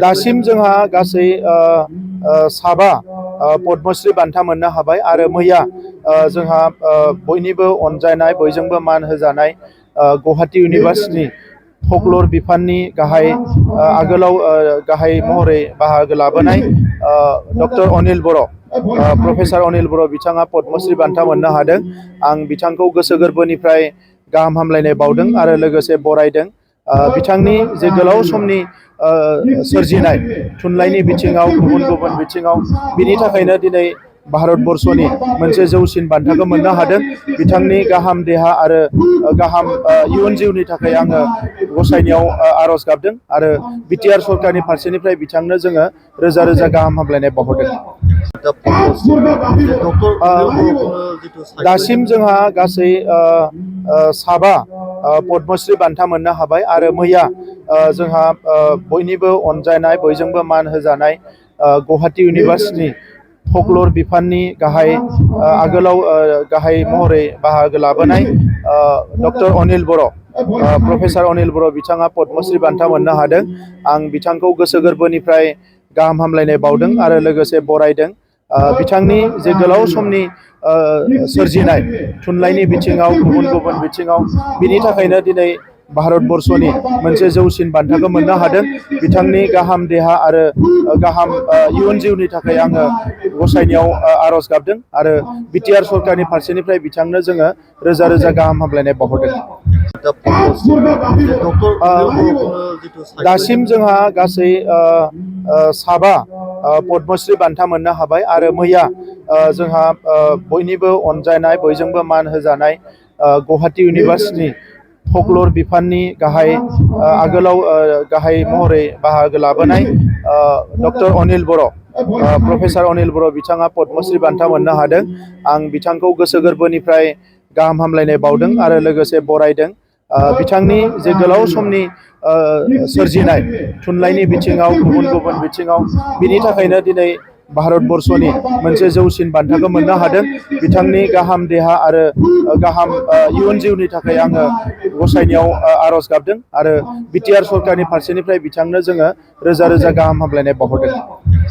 दासिम जोंहा गासै साबा पद्मश्री बान्था मोननो हाबाय आरो मैया जोंहा बयनिबो अनजानाय बयजोंबो मान होजानाय गुवाहाटी इउनिभार्सिटी फकलर बिफाननि गाहाय आगोलाव गाहाय महरै बाहागो लाबोनाय डक्टर अनिल बर' प्रफेसर अनिल बर' बिथाङा पद्मश्री बान्था मोननो हादों। आं बिथांखौ गोसो गोरबोनिफ्राय गाहाम हामलायनाय बावदों आरो लोगोसे बरायदों। बिथांनि जे गोलाव समनि सोरजिनाय थुनलाइनि बिथिङाव गुबुन गुबुन बिथिङाव बिनि थाखायनो दिनै भारतबर्षनि मोनसे जौसिन बान्थाखौ मोननो हादों। बिथांनि गाहाम देहा आरो गाहाम इयुन जिउनि थाखाय आङो गसाइनियाव आर'ज गाबदों आरो बिटिआर सरकारनि फारसेनिफ्राय बिथांनो जोङो रोजा रोजा गाहाम हामलायनाय बावहरदों। दासिम जोंहा गासै साबा पद्मश्री बान्था मोननो हाबाय आरो मैया जोंहा बयनिबो अनजानाय बयजोंबो मान होजानाय गुवाहाटी इउनिभार्सिटी फकलर बिफाननि गाहाय आगोलाव गाहाय महरै बाहागो लाबोनाय डक्टर अनिल बर' प्रफेसर अनिल बर' बिथाङा पद्मश्री बान्था मोननो हादों। आं बिथांखौ गोसो गोरबोनिफ्राय गाहाम हामलायनाय बावदों आरो लोगोसे बरायदों। बिथांनि जे गोलाव समनि सोरजिनाय थुनलाइनि बिथिङाव गुबुन गुबुन बिथिङाव बिनि थाखायनो दिनै भारतबर्षनि मोनसे जौसिन बान्थाखौ मोननो हादों। बिथांनि गाहाम देहा आरो गाहाम इयुन जिउनि थाखाय आङो गसाइनियाव आर'ज गाबदों आरो बिटिआर सरकारनि फारसेनिफ्राय बिथांनो जोङो रोजा रोजा गाहाम हामलायनाय बावहरदों। दासिम जोंहा गासै साबा पद्मश्री बान्था मोननो हाबाय आरो मैया जोंहा बयनिबो अनजानाय बयजोंबो मान होजानाय गुवाहाटी इउनिभार्सिटी फकलर बिफाननि गाहाय आगोलाव गाहाय महरै बाहागो लाबोनाय डक्टर अनिल बर' प्रफेसर अनिल बर' बिथाङा पद्मश्री बान्था मोननो हादों। आं बिथांखौ गोसो गोरबोनिफ्राय गाहाम हामलायनाय बावदों आरो लोगोसे बरायदों। बिथांनि जे गोलाव समनि सोरजिनाय थुनलाइनि बिथिङाव गुबुन गुबुन बिथिङाव बिनि थाखायनो दिनै भारतबर्षनि मोनसे जौसिन बान्थाखौ मोननो हादों। बिथांनि गाहाम देहा आरो गाहाम इयुन जिउनि थाखाय आङो गसाइनियाव आर'ज गाबदों आरो बिटिआर सरकारनि फारसेनिफ्राय बिथांनो जोङो रोजा रोजा गाहाम हामलायनाय बावहरदों।